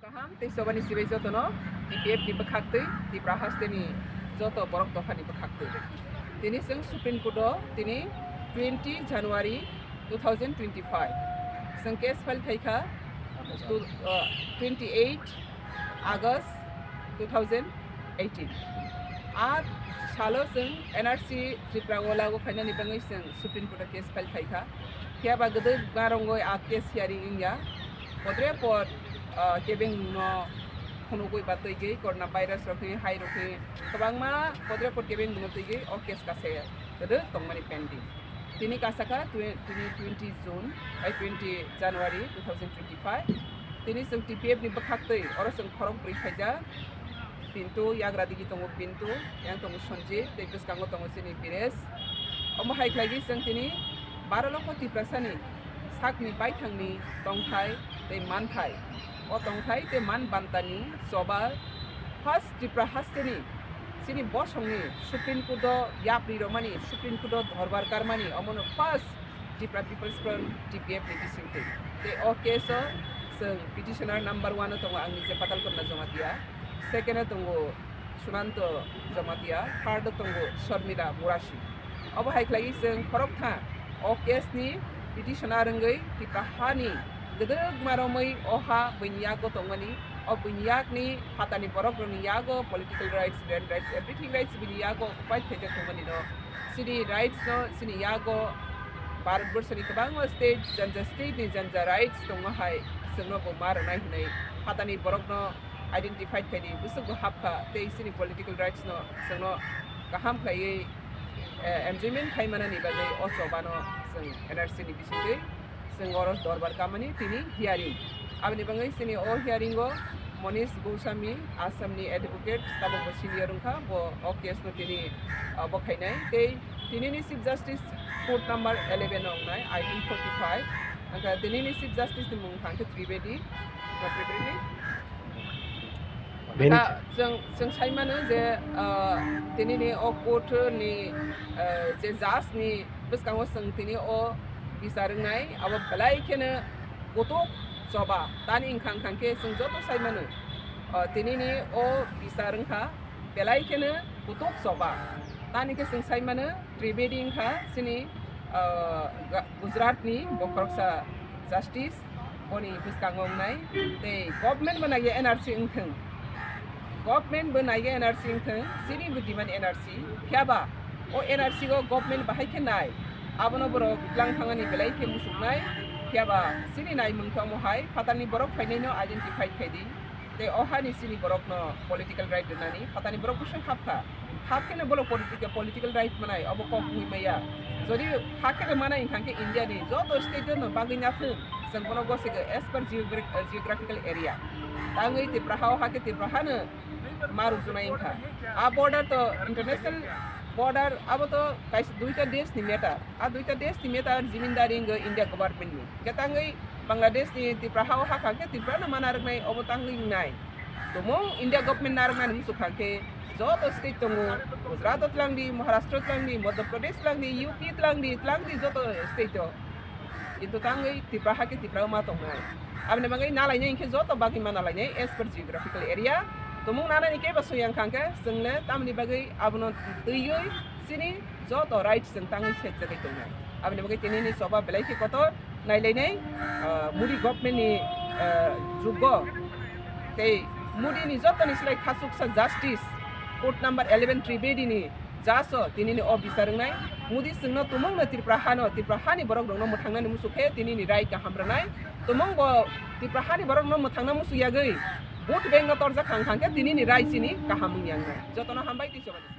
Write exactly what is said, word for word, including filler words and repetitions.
Kaham tei choba ni sibai joto no, T P F ni bwkhaktwi, Tipra haste ni joto borok dopha ni bwkhaktwi. Tini chwng Supreme Court o tini twenty January two thousand twenty-five. Chwng case file khai kha, tu-, uh, twenty eight August two thousand eighteen. A salo chwng N R C Tripura o lagu khainani bagwi chwng Supreme Court o case file khai kha. Phiya ba gwdwk barongwi a case hearing wngya. Podre pod, ah, kebengmung no phunugwi ba twi gwi, corona virus rok khe, hai rok khe, kwbangma podre pod kebengmung no twi gwi o case kasa ya. Kwdwk tongmani pending. Tini kasa kha twe-, tini twenty June, ai twenty January two thousand twenty-five. Tini chwng T P F ni bwkhaktwi, oro chwng khorok brwi phaijak. Pintu, yagra digi tongo Pintu, yang tongo Sanjit, tei bwskango tongo chini Bires. Omo hai khlaigwi chwng tini baro lokho Tiprasani sakni baithangni tongthai tei manthai. O tongthai tei man bantani choba first Tripura hasteni chini bosongni Supreme Court o yapri romani, Supreme Court o dorbar karmani, omono first Tripura People's Front, T P F ni bisingtwi. Tei o case o chwng petitioner number one o tongo ang nije Patalkotna Jomatia, second o tongo Sunanto Jomatia, third o tongo Sharmila Murasi. Obo hai khlaiwi chwng khoroktham o case ni petitioner wngwi Tipra hani gwdwkma romwi o ha buini yago tongmani, o buini yakni phatani borok rokni yago political rights, land rights, everything rights buini yago fight khaijak tongmani no, chini rights no chini yago Bharat Borsa ni kwbangma state, janja state ni janja rights tongma hai chwngno bo ma rwnai hinwi phatani borok no identify khaidi, bwswk bo hapkha tei chini political rights no chwngno kaham khlaiwi, eh, enjoyment khai manani bagwi o choba no chwng N R C ni bisingtwi chwng oro dorbar kamani tini hearing. Aboni bagwi chini o hearing o Monish Goswami, Assam ni advocate, tabok bo senior wngkha, bo o case no tini, ah, bo khainai. Tei tini ni Chief Justice court number eleven o wngnai, I think forty-five. Angkha tini ni Chief Justice ni mung kha khe Trivedi, Trivedi. Bini Kha chwng, chwng sai mano je, ah, tini ni o court ni, ah, je judge ni bwskango chwng tini o bichar wngnai, abo belai kheno kutuk choba. Tani wngkha wngkha khe chwng joto sai mano. Ah, tini ni o bichar wngkha belai kheno kutuk choba. Tani khe chwng sai mano Trivedi wngkha chini, ah, Ga-, Gujarat ni bo khoroksa justice, boni bwskango wngnai. Tei government bo naiya N R C wngthwng. Government bo naiya N R C wngthwng, chini bo demand N R C. Phiyaba o N R C o government bahai khe nai, abono borok tlang thangani belai khe muchungnai. Phiyaba chini naimung khe omo hai, phatarni borok phainai no identify khai di. Tei o hani chini borok no political right rwnani, phatarni borok bwswk hapkha. Hak kheno borok political, political right manai, obo kok wngwi maya. Jodi hak kheno manai wngkha khe India ni joto state no bagwi nathwng, chwng bono gosiko as per geogra-, geographical area. Tangwi Tripura ha o hakhe Tripura hano ma rukjunai wngkha. A border to international border abo to kaisa duita desh ni matter. A duita desh ni matter jimindari wngwi India government ni. Hwnkhe tangwi Bangladesh ni Tripura ha o hakha khe Tripura no mana rwknai obo tangwi wngnai. Tumung India government narwknani muchukha khe joto state tongo, Gujarat o tlang di, Maharashtra tlang di, Madhya Pradesh tlang di, U P tlang di, tlang di joto state o. Kintu tangwi Tripura ha khe Tripura o ma tongnai. Aboni bagwi nalainai hwnkhe joto bagwi ma nalainai as per geographical area. Tumung nanani kebo suyang kha khe chwng le tamni bagwi abono twiwi chini joto rights chwng tangwi sejagwi tongnai. Aboni bagwi tini ni choba belai khe kotor. Nailainai, ah, Modi government ni, ah, jugo. Tei Modi ni joto ni slai khachuksa justice, court number eleven Trivedi ni judge o tini ni o bichar wngnai. Modi chwngno tumung no Tripura ha no, Tripura ha ni borok rok no mwthangna ni muchuk khe tini ni rai kaham rwnai. Tumung bo Tripura ha ni borok no mwthangna muchuk yagwi vote bank no torjak kha wngkha khe tini ni rai chini kaham wngya wngnai. Joto no hambai tei choba ni.